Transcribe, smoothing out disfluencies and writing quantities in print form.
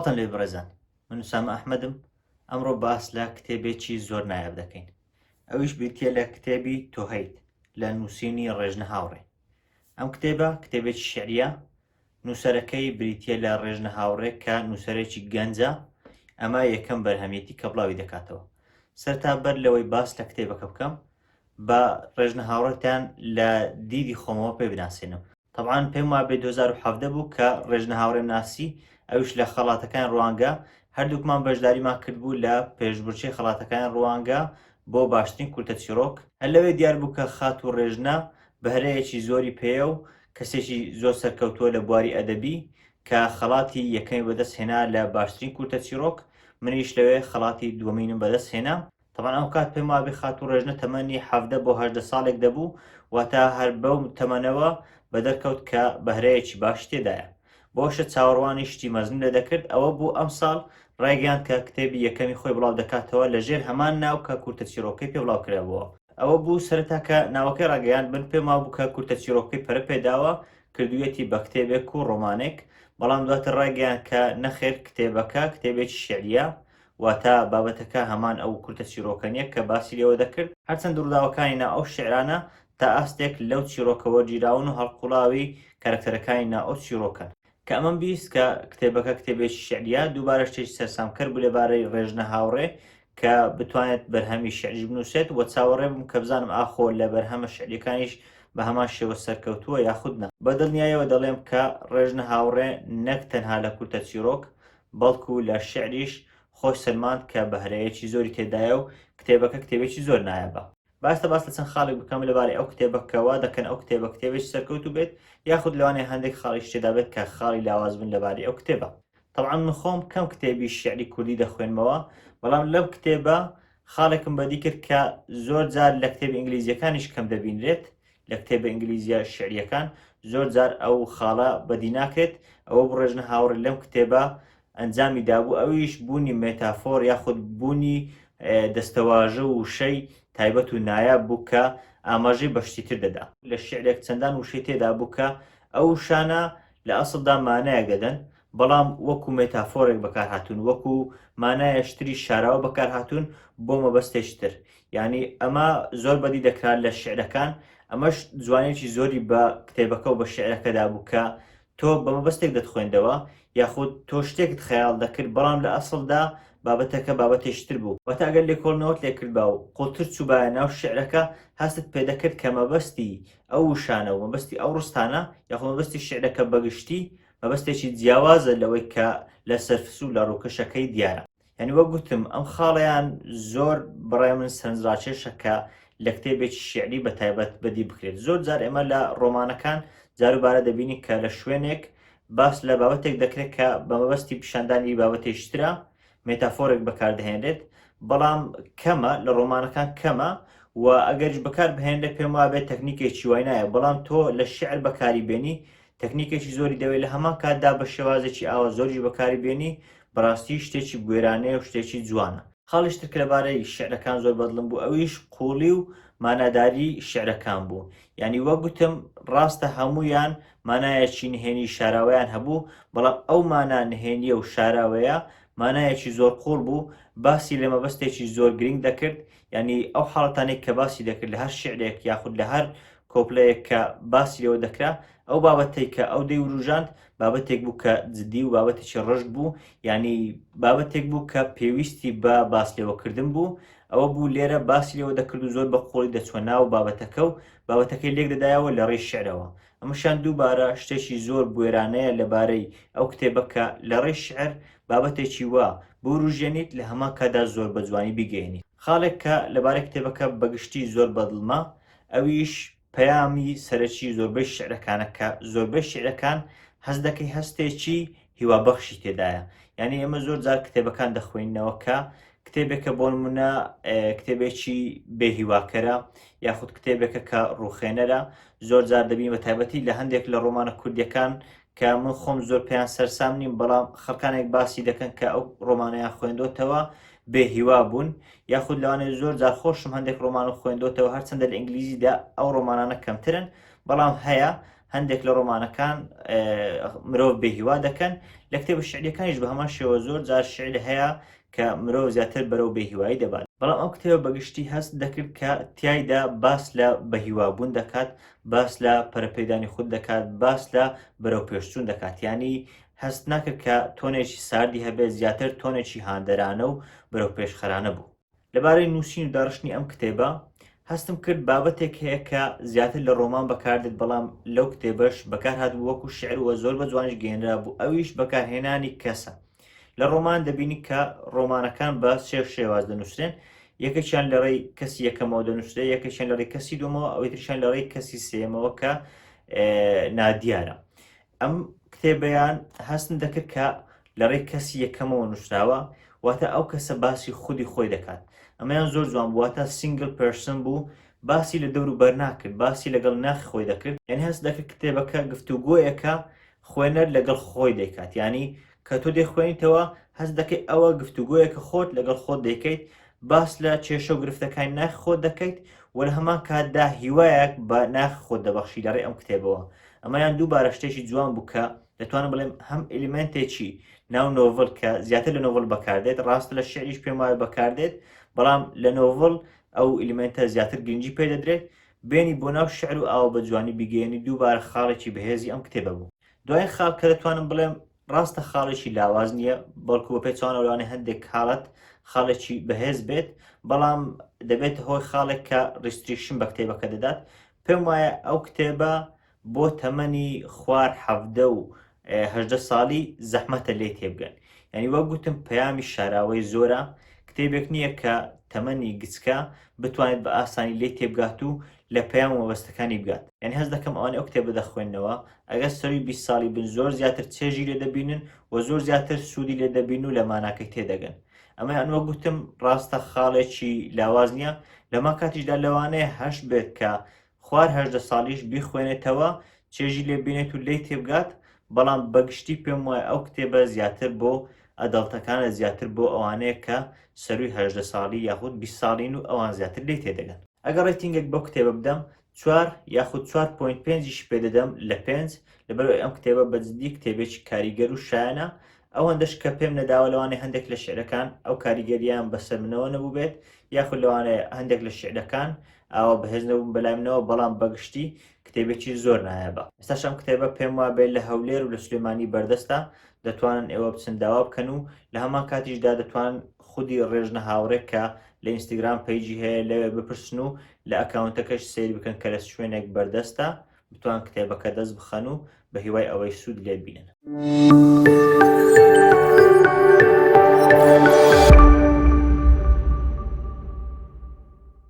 سڵاوتان لێ بەڕێزان من وسامە ئەحمەدم ئەمڕۆ باس لە کتێبێکی زۆر نایاب دەکەین ئەویش بریتە لە کتێبی تۆهیت لە نووسینی ڕێژنە هاوڕێ ئەم کتێبە کتێبێکی شعریە نووسەرەکەی بریتە لە ڕێژنە هاوڕێ کە نووسەرێکی گەنجە ئەمە یەکەم بەرهەمیەتی کە بڵاوی دەکاتەوە سەرتا بەر لەوەی باس لە کتێبەکە بکەم بە ڕێژنە هاوڕێتان لە دیدی خۆمەوە پێ بناسێنم تەبعەن پێم وابێ 2017 بوو کە ڕێژنە هاوڕێم ناسی ئەویش لە خەڵاتەکانی ڕوانگە هەردووکمان بەشداریمان کردبوو لە پێشبڕکێی خەڵاتەکانی ڕوانگە بۆ باشترین کورتە چیڕۆک هەر لەوێ دیار بوو کە خاتوو ڕێژنە بەهرەیەکی زۆری پێیە و کەسێکی زۆر سەرکەوتووە لە بواری ئەدەبی کە خەڵاتی یەکەمی بەدەست هێنا لە باشترین کورتە چیڕۆک منیش لەوێ خەڵاتی دووەمینم بەدەست هێنا. تەبعەن ئەوکات پێم وابێ خاتوو ڕێژنە تەمەنی 17 بۆ 18 ساڵێک دەبوو، واتە هەر بەو تەمەنەوە بەدەرکەوت کە بەهرەیەکی باشی تێدایە. بۆشە چاوەڕوانی شتی مەزنم لێ دەکرد، ئەوە بوو ئەمساڵ ڕایگەیاند کە کتێبی یەکەمی خۆی بڵاو دەکاتەوە لە ژێر هەمان ناو کە کورتە چیڕۆکەی پێ بڵاو کرابووەوە. ئەوە بوو سەرەتا کە ناوەکەی ڕاگەیاند من پێم وابوو کە کورتە چیڕۆکەی پەرە پێداوە کردوویەتی بە کتێبێک و ڕۆمانێک، بەڵام دواتر ڕایگەیاند کە نەخێر کتێبەکە کتێبێکی شیعرییە واتە بابەتەکە هەمان ئەو کورتە چیڕۆکە نییە کە باسی لێوە دەکرد، هەرچەند ڕووداوەکانی ناو ئەو شیعرانە تا ئاستێک لەو چیڕۆکە وەرگیراون و هەڵقوڵاوی کارەکتەرەکانی ناو ئەو چیڕۆکەن. کە ئەمەم 20 کە کتێبەکە کتێبێکی شیعرییە، دووبارە شتێکی سەرسامکەر بوو لەبارەی ڕێژنە هاوڕێ کە بتوانێت بەرهەمی شیعریش بنووسێت و چاوەڕێ بووم کە بزانم ئاخۆ لە بەرهەمە شیعرییەکانیش بە هەمان شێوە سەرکەوتووە یاخود نا. بە دڵنیایەوە دەڵێم کە ڕێژنە هاوڕێ نەک تەنها لە کورتە چیڕۆک، بەڵکو لە شیعریش خۆی سەلماند کە بەهرەیەکی زۆری تێدایە و کتێبەکە کتێبێکی زۆر نایابە. با ئێستا باس لە چەند خاڵێک بکەم لەبارەی ئەو کتێبە کە وا دەکەن ئەو کتێبە کتێبێکی سەرکەوتوو بێت یاخود لەوانەیە هەندێک خاڵیش تێدا بێت کە خاڵی لاواز بن لەبارەی ئەو کتێبە. تەبعەن من خۆم کەم کتێبی شیعری کوردی دەخوێنمەوە بەڵام لەم کتێبە خاڵێکم بەدی کرد کە زۆر جار لە کتێبی ئینگلیزیەکانیش کەم دەبینرێت لە کتێبە ئینگلیزیە شیعریەکان زۆر جار ئەو خاڵە بەدی ناکرێت، ئەوە بوو ڕێژنە هاوڕێ لەم کتێبە ئەنجامی دابوو ئەویش بوونی مێتافۆر یاخود بوونی دەستەواژە و وشەی تایبەت و نایاب بوو کە ئاماژەی بە شتی تر دەدا. لە شیعرێک چەندان وشەی تێدا بوو کە ئەو وشانە لە ئەسڵدا مانایەک دەدەن بەڵام وەکو مێتافۆرێک بەکارهاتوون، وەکو مانایەشتری شاراوە بەکارهاتوون بۆ مەبەستێکی تر. یانی ئەمە زۆر بەدی دەکرا لە شیعرەکان، ئەمەش جوانیەکی زۆری بە کتێبەکە و بە شیعرەکە دابوو کە تۆ بە مەبەستێک دەتخوێندەوە یاخود تۆ شتێکت خەیاڵ دەکرد بەڵام لە ئەسڵدا بابەتەکە بابەتێکی تر بوو. واتە ئەگەر لێکۆڵینەوەت لێکردبا و قوڵتر چووبایە ناو شیعرەکە هەستت پێدەکرد کە مەبەستی ئەو وشانە و مەبەستی ئەو ڕستانە یاخود مەبەستی شیعرەکە بەگشتی مەبەستێکی جیاوازە لەوەی کە لە سەرفس و لە ڕووکەشەکەی دیارە. یانی وەک گوتم ئەم خاڵەیان زۆر بەڕای من سەرنجڕاکێشە کە لە کتێبێکی شیعری بە تایبەت بەدی بکرێت. زۆر جار ئێمە لە ڕۆمانەکان جاروبارە دەبینین کە لە شوێنێک باس لە بابەتێک دەکرێت کە بە مەبەستی پیشاندانی بابەتێکی ترە، مێتافۆرێک بەکاردەهێنرێت، بەڵام کەمە، لە ڕۆمانەکان کەمە و ئەگەریش بەکار بهێنرێت پێم وابێت تەکنیکێکی وای نایە، بەڵام تۆ لە شیعر بەکاری بێنی تەکنیکێکی زۆری دەوێت لە هەمان کاتدا بە شێوازێکی ئاوا زۆریش بەکاری بێنی بەڕاستی شتێکی بوێرانەیە و شتێکی جوانە. خاڵیش تر کە لەبارەی شیعرەکان زۆر بەدڵم بوو ئەویش قووڵی و ماناداری شیعرەکان بوو یانی وەک گوتم ڕاستە هەموویان مانایەکی نهێنی شاراوەیان هەبوو بەڵام ئەو مانا نهێنیە و شاراوەیە مانایەکی زۆر قووڵ بوو باسی لە مەبەستێکی زۆر گرنگ دەکرد یانی ئەو حاڵەتانەی کە باسی دەکرد لە هەر شیعرێک یاخود لە هەر کۆپلەیەک کە باسی لێوە دەکرا ئەو بابەتەی کە ئەو دەیوروژاند بابەتێک بوو کە جدی و بابەتێکی ڕژد بوو یانی بابەتێک بوو کە پێویستی بە باس لێوەکردن بوو ئەوە بوو لێرە باسی لێوە دەکرد و زۆر بە قوڵی دەچوە ناو بابەتەکە و بابەتەکەی لێک دەدایەوە لە ڕێی شعرەوە ئەمەشیان دووبارە شتێکی زۆر بوێرانەیە لەبارەی ئەو کتێبە کە لە ڕێی شعر بابەتێکی وا بوروژێنیت لە هەمان کاتدا زۆر بە جوانی بیگەیەنیت. خاڵێک کە لەبارەی کتێبەکە بەگشتی زۆر بەدڵمە ئەویش پەیامی سەرەکی زۆربەی شیعرەکانە کە زۆربەی شیعرەکان هەست دەکەی هەستێکی هیوابەخشی تێدایە یعنی ئێمە زۆر جار کتێبەکان دەخوێنەوە کە کتێبێکە بۆ نمونە کتێبێکی بێهیواکەرە یاخود کتێبێکە کە ڕوخێنەرە زۆر جار دەبین بە تایبەتی لە هەندێک لە ڕۆمانە کوردیەکان کە من خۆم زۆر پێیان سەرسام نیم بەڵام خەڵکانێک باسی دەکەن کە ئەو ڕۆمانەیان خوێندۆتەوە. بێ هیوا بوون یاخود لەوانەیە زۆر جار خۆشم هەندێک ڕۆمانم خوێندۆتەوە هەرچەندە لە ئینگلیزیدا ئەو ڕۆمانانە کەمترن بەڵام هەیە هەندێک لە ڕۆمانەکان مرۆڤ بێهیوا دەکەن لە کتێبە شعریەکانیش بە هەمان شێوە زۆر جار شعر هەیە کە مرۆڤ زیاتر بەرەو بێهیوایی دەبات بەڵام ئەم کتێبە بەگشتی هەست دەکرد کە تیایدا باس لە بەهیوابوون دەکات باس لە پەرەپێدانی خود دەکات باس لە بەرەو پێشچوون دەکات ینی هەست ناکرد کە tone ێکی ساردی هەبێت زیاتر tone ێکی هاندەرانە و بەرەو پێشخەرانە بوو. لەبارەی نووسین و داڕشتنی ئەم کتێبە هەستم کرد بابەتێک هەیە کە زیاتر لە ڕۆمان بەکاردێت بەڵام لەو کتێبەش بەکارهاتبوو وەکو شعر وە زۆر بە جوانیش گەیەنرابوو ئەویش بەکارهێنانی کەسە لە ڕۆمان دەبینی کە ڕۆمانەکان بە سێ شێواز دەنووسرێن یەکێکیان لە ڕێی کەسی یەکەمەوە دەنووسرێ یەکێکیان لە ڕێی کەسی دووەمەوە ئەوی تریشیان لە ڕێی کەسی سێیەمەوە کە نادیارە ئەم کتێبەیان هەستم دەکرد کە لە ڕێی کەسی یەکەمەوە نووسراوە واتە ئەو کەسە باسی خودی خۆی دەکات ئەمەیان زۆر جوان بوو واتە single person بوو باسی لە دەور و بەر ناکرد باسی لەگەڵ ناخی خۆی دەکرد یعنی هەست دەکرد کتێبەکە گفتوگۆیەکە خوێنەر لەگەڵ خۆی دەیکات یعنی کە تۆ دەیخوێنیتەوە هەست دەکەی ئەوە گفتوگۆیەکە خۆت لەگەڵ خۆت دەیکەیت باس لە کێشە و گرفتەکانی ناخی خۆت دەکەیت و لە هەمان کاتدا هیوایەک بە ناخی خۆت دەبەخشی لە ڕێی ئەم کتێبەوە ئەمەیان دووبارە شتێکی جوان بوو کە دەتوانم بڵێم هەم element ێکی ناو novel کە زیاتر لە novel بەکاردێت ڕاستە لە شعریش پێم وایە بەکاردێت بەڵام لە novel ئەو element ە زیاتر گرنگی پێ دەدرێت بێنی بۆ ناو شعر و ئاوە بە جوانی بیگەیەنی دووبارە خاڵێکی بەهێزی ئەم کتێبە بوو دوایین خاڵ کە دەتوانم بڵێم ڕاستە خاڵێکی لاواز نییە بەڵکو بە پێچەوانەوە لەوانەیە هەندێک حاڵەت خاڵێکی بەهێز بێت بەڵام دەبێتە هۆی خاڵێک کە restriction بە کتێبەکە دەدات پێم وایە ئەو کتێبە بۆ تەمەنی خوار 17 و 18 ساڵی زەحمەتە لێ تێبگەن یعنی وەک گوتم پەیامی شاراوەی زۆرە کتێبێک نییە کە تەمەنی گچکە بتوانێت بە ئاسانی لێ تێبگات و لە پەیام و مەبەستەکانی بگات یعنی هەست دەکەم ئەوانەی ئەو کتێبە دەخوێننەوە ئەگەر سەروی 20 ساڵی بن زۆر زیاتر چێژی لێ دەبینن و زۆر زیاتر سوودی لێ دەبین و لە ماناکەی تێدەگەن ئەمەیان وەک گوتم ڕاستە خاڵێکی لاواز نییە لەما کاتیشدا لەوانەیە هەشت بێت کە خوار 18 ساڵیش بیخوێنێتەوە چێژی لێ بینێت و لێی تێبگات بەڵام بەگشتی پێم وایە ئەو کتێبە زیاتر بۆ adult ەکانە زیاتر بۆ ئەوانەیە کە سەروی 18 ساڵی یاخود 20 ساڵین و ئەوان زیاتر لێی تێدەگەن ئەگەر rating ێک بەو کتێبە بدەم چوار یاخود چوار point پێنجیش پێ دەدەم لە پێنج لەبەرئەوەی ئەم کتێبە بە جدی کتێبێکی کاریگەر و شایەنە ئەوەندەش کە پێم نەداوە لەوانەیە هەندێک لە شعرەکان ئەو کاریگەریان بەسەر منەوە نەبووبێت یاخود لەوانەیە هەندێک لە شعرەکان ئاوا بەهێز نەبوون بەلای منەوە بەڵام بەگشتی کتێبێکی زۆر نایابە ئێستاش ئەم کتێبە پێم وابێت لە هەولێر و لە سلێمانی بەردەستە دەتوانن ئێوە بچن داوا بکەن و لە هەمان کاتیشدا دەتوان خودی ڕێژنە هاوڕێ کە لە ئینستاگرام page ی هەیە لەوێ بپرسن و لە account ەکەش سەیر بکەن کە لە شوێنێک بەردەستە بتوان کتێبەکە دەست بخەن و بە هیوای ئەوەی سوود لێ بینن.